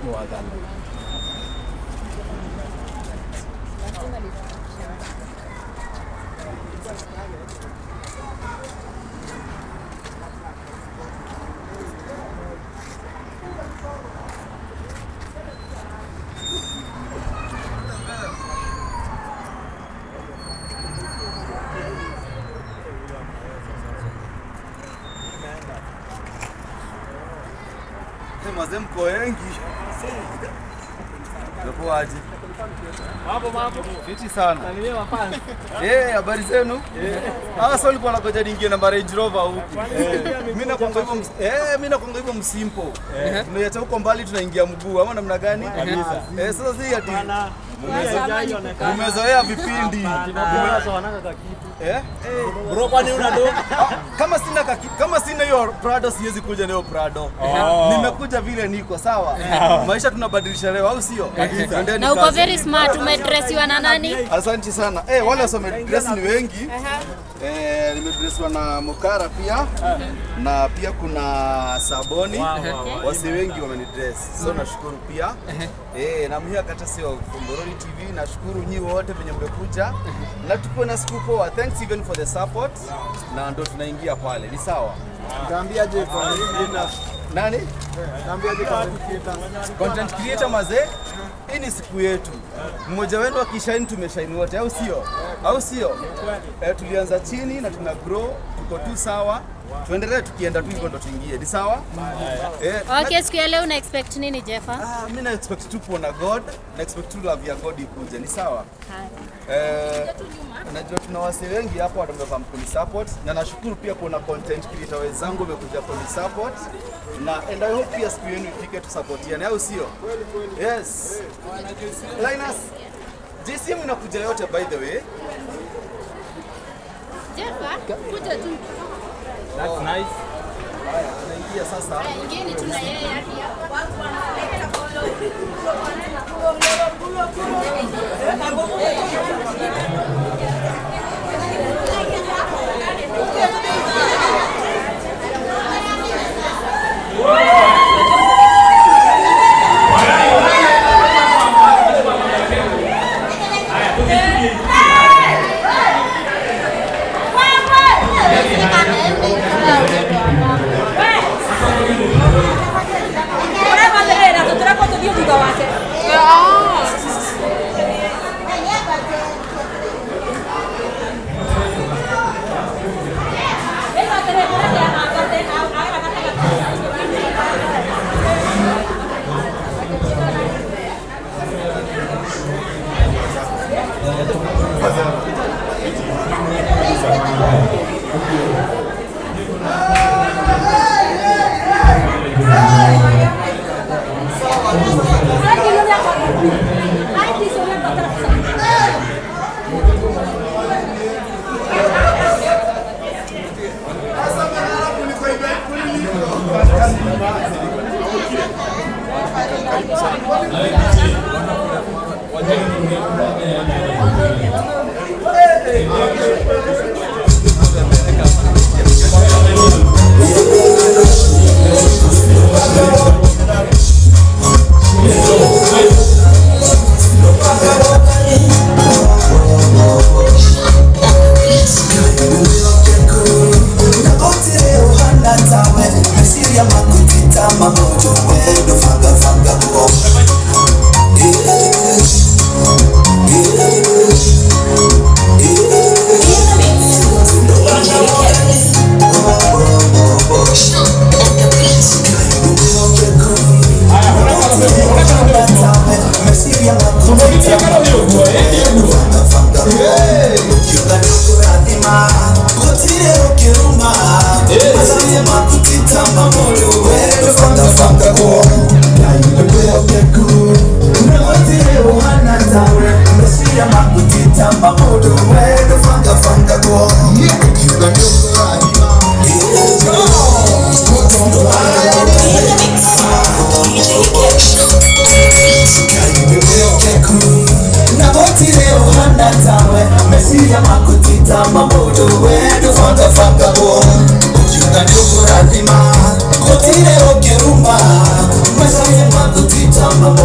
Mwathani. Mazee mko wengi. Unapoaje? Mambo mambo. Fiti sana. Salimia mafans. Eh, habari zenu? Ah, sasa ulikuwa unangoja niingie na Range Rover huku. Mimi nakwanga hivyo mimi nakwanga hivyo msimple. Tunaiacha huko mbali tunaingia mguu ama namna gani? Kabisa. Eh, sasa si ati Bana. umezoea vipindi. Eh? Bro, kwani una do? Kama sina kama sina hiyo Prado siwezi kuja na hiyo Prado. Nimekuja vile niko sawa. Maisha tunabadilisha leo au sio? Twendeni Na uko kazi. very smart, umedressiwa na nani? Asante sana. Eh, wale wamedress ni wengi. Eh, nimedressiwa na Mokara pia na pia kuna Saboni. Wasi wengi wamenidress. So nashukuru pia. Eh, na mimi kata sio Mborori TV, nashukuru nyi wote venye mmekuja. Na tuko na siku poa. Thanks even for the support. Na ndo tunaingia pale. Ni sawa? Utaambiaje content creator? Nani? Utaambiaje content creator? Content creator mazee, hii ni siku yetu. Mmoja wenu akishine tumeshine wote, au sio? Au sio? Eh, tulianza chini na tuna grow, tuko tu sawa. Tuendelee tukienda tu hivyo ndo tuingie. Ni sawa? Eh, Okay, siku ya leo una expect nini, Jeffa? ah, mimi na expect tu kuona God, na expect tu love ya God ikuje. Ni sawa? Eh, najua tuna wasee wengi hapo watameweza kuni support na nashukuru pia kuona content creator wenzangu wamekuja kuni support na and I hope pia siku yenu ifike tusupportiane, au sio? Yes. Linus, JCM inakuja yote by the way. Jeffa, kuja tu. That's nice. Haya, tunaingia sasa. Ingieni tu na yeye hadi hapa. Don't